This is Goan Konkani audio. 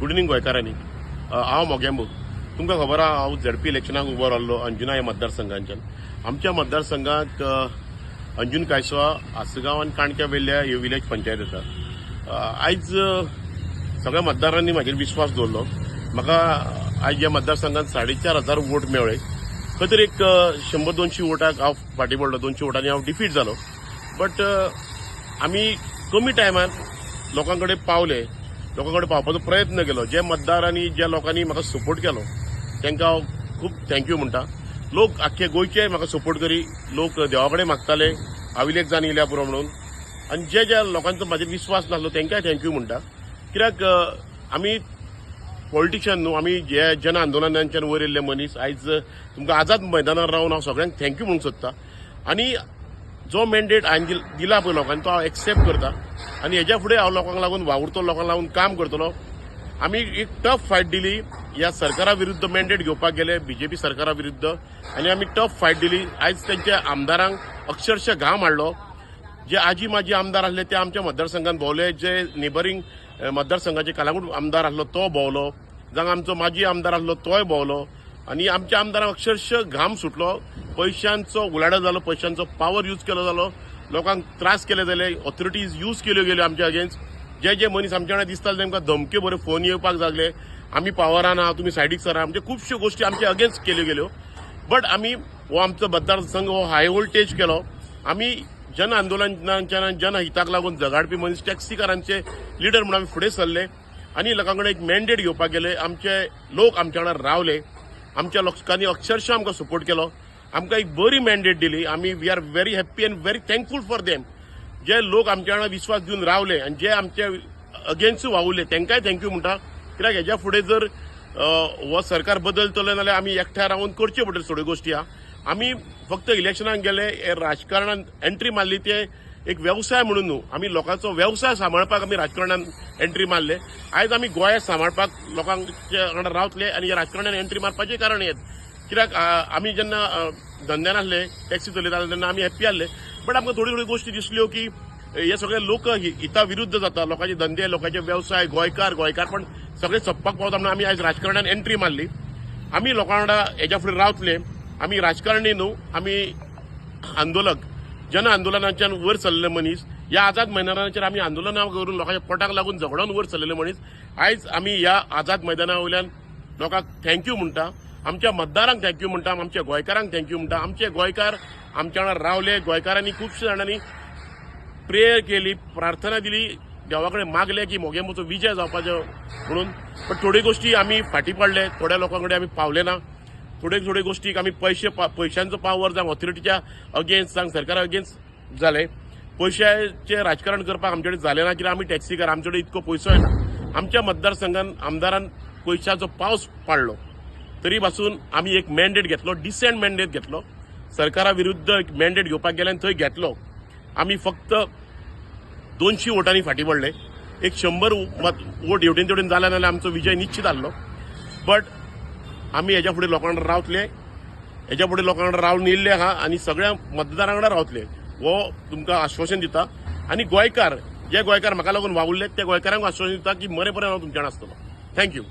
गुड इवनींग गोंयकारांनी. हांव मोगेंबो. तुमकां खबर आहा, हांव झेडपी इलेक्शनाक उबो रावल्लो अंजुना ह्या मतदारसंघांच्यान. आमच्या मतदारसंघात अंजून, कायसवा, आसगांव आनी काणक्या वेल्या ह्यो विलेज पंचायत आसा. आयज सगळ्या मतदारांनी म्हाजेर विस्वास दवरलो. म्हाका आयज ह्या मतदारसंघात 4500 वोट मेळ्ळे. खंय तरी एक 100-200 वोटाक हांव फाटीं पडलो. 200 वोटांनी हांव डिफीट जालो, बट आमी कमी टायमान लोकां कडेन पावले, लोकां कडेन पावपाचो प्रयत्न केलो. जे मतदारांनी, ज्या लोकांनी म्हाका सपोर्ट केलो, तांकां हांव खूब thank you म्हणटा. लोक आख्खे गोंयचे म्हाका सपोर्ट करी. लोक देवा कडेन मागताले, हांव इलेक्ट जावन येयल्या पुरो म्हणून. आनी जे ज्या लोकांचो म्हाजेर विस्वास नासलो, तांकांय thank you म्हणटा. कित्याक आमी पॉलिटिशियन न्हू, आमी जे जन आंदोलनाच्यान वयर येयल्ले मनीस. आयज तुमकां आझाद मैदानार रावन हांव सगळ्यांक thank you म्हणूंक सोदता. आनी जो मॅन्डेट हांवें दिला पळय लोकांनी, तो हांव एक्सेप्ट करता आनी हेज्या फुडें हांव लोकांक लागून वावुरतलो, लोकांक लागून काम करतलो. आमी एक टफ फायट दिली ह्या सरकारा विरुद्ध. मॅन्डेट घेवपाक गेले बीजेपी सरकारा विरुद्ध आनी आमी टफ फायट दिली. आयज तेंच्या आमदारांक अक्षरशः घाम हाडलो. जे आजी माजी आमदार आसले, ते आमच्या मतदारसंघात भोंवले. जे नेबरींग मतदारसंघाचे कालांगूट आमदार आसलो, तो भोंवलो. जांगा आमचो माजी आमदार आसलो, तोय भोंवलो. आनी आमच्या आमदारांक अक्षरशः घाम सुटलो. पयशांचो उलाढो जालो, पयशांचो पावर यूज केलो जालो, लोकांक त्रास केले जाले, ऑथॉरिटीज यूज केल्यो गेल्यो आमच्या अगेन्स्ट. जे जे मनीस आमच्या वांगडा दिसताले, तेमकां धमक्यो बऱ्यो फोन येवपाक लागले, आमी पावरान आहा, तुमी सायडीक सरा. म्हणजे खुबश्यो गोश्टी आमच्या अगेन्स्ट केल्यो गेल्यो. बट आमी हो आमचो मतदारसंघ हो हाय वोल्टेज केलो. आमी जन आंदोलनाच्या, जनहिताक लागून झगडपी मनीस, टॅक्सीकारांचे लिडर म्हणून आमी फुडें सरले आनी लोकां कडेन एक मॅन्डेट घेवपाक गेले. आमचे लोक आमच्या वांगडा रावले. आमच्या लोकांनी अक्षरशः आमकां सपोर्ट केलो, आमकां एक बरी मॅन्डेट दिली. आमी we are very happy and very thankful for them. जे लोक आमच्या वांगडा विस्वास दिवन रावले आनी जे आमचे अगेन्स्ट वावुरले, तांकांय thank you म्हणटा. कित्याक हेज्या फुडें जर हो सरकार बदलतलो जाल्यार आमी एकठांय रावन करच्यो पडटल्यो थोड्यो गोश्टी. आहा, आमी फक्त इलेक्शनाक गेले, हे राजकारणान एंट्री मारली ते एक वेवसाय म्हणून न्हू. आमी लोकांचो वेवसाय सांबाळपाक आमी राजकारणान एंट्री मारले. आयज आमी गोंया सांबाळपाक लोकांच्या वांगडा रावतले. आनी ह्या राजकारणान एंट्री मारपाचें कारण हेंच, कित्याक आमी जेन्ना धंद्यान आसले, टॅक्सी चलयताले, तेन्ना आमी हॅप्पी आसले. बट आमकां थोड्यो थोड्यो गोश्टी दिसल्यो की हे सगळे लोक हिता विरुद्ध जाता, लोकांचे धंदे, लोकांचे वेवसाय, गोंयकार, गोंयकारपण सगळे सोंपपाक पावता म्हणून आमी आयज राजकारणान एंट्री मारली. आमी लोकां वांगडा हेज्या फुडें रावतले. आमी राजकारणी न्हू, आमी आंदोलक, जन आंदोलनाच्यान वयर सरलेले मनीस. ह्या आझाद मैदानाचेर आमी आंदोलनां करून, लोकांच्या पोटाक लागून झगडोन वयर सरलेले मनीस. आयज आमी ह्या आझाद मैदाना वयल्यान लोकांक thank you म्हणटा, आमच्या मतदारांक thank you म्हणटा, आमच्या गोंयकारांक thank you म्हणटा. आमचे गोंयकार आमच्या वांगडा रावले. गोंयकारांनी, खुबशे जाणांनी प्रेयर केली, प्रार्थना दिली, देवा कडेन मागले की मोगेंबोचो विजय जावपाचो म्हणून. पण थोड्यो गोश्टी आमी फाटीं पडले. थोड्या लोकां कडेन आमी पावले ना. थोड्यो थोड्यो गोश्टीक आमी पयशे, पयशांचो पावर जावं ऑथॉरिटीच्या अगेन्स्ट, जावं सरकारा अगेन्स्ट जाले. पयशाचें राजकारण करपाक आमचे कडेन जालें ना, कित्याक आमी टॅक्सीकार, आमचे कडेन इतको पयसो येना. आमच्या मतदारसंघान आमदारान पयशाचो पावस पाडलो, तरी पासून आमी एक मॅन्डेट घेतलो, डिसेंट मॅन्डेट घेतलो. सरकारा विरुद्ध एक मॅन्डेट घेवपाक गेले आनी थंय घेतलो. आमी फक्त 200 वोटांनी फाटीं पडले. एक 100 मत वोट हेवटेन तेवटेन जाल्या जाल्यार आमचो विजय निश्चित आसलो. बट आमी हेज्या फुडें लोकां वांगडा रावतले. हेज्या फुडें लोकां वांगडा रावन येयल्ले आहा आनी सगळ्या मतदारां वांगडा रावतले हो तुमकां आश्वासन दिता. आनी गोंयकार, जे गोंयकार म्हाका लागून वावुरले, त्या गोंयकारांक आश्वासन दिता की मरे पर्यंत हांव तुमच्या वांगडा आसतलो. Thank you.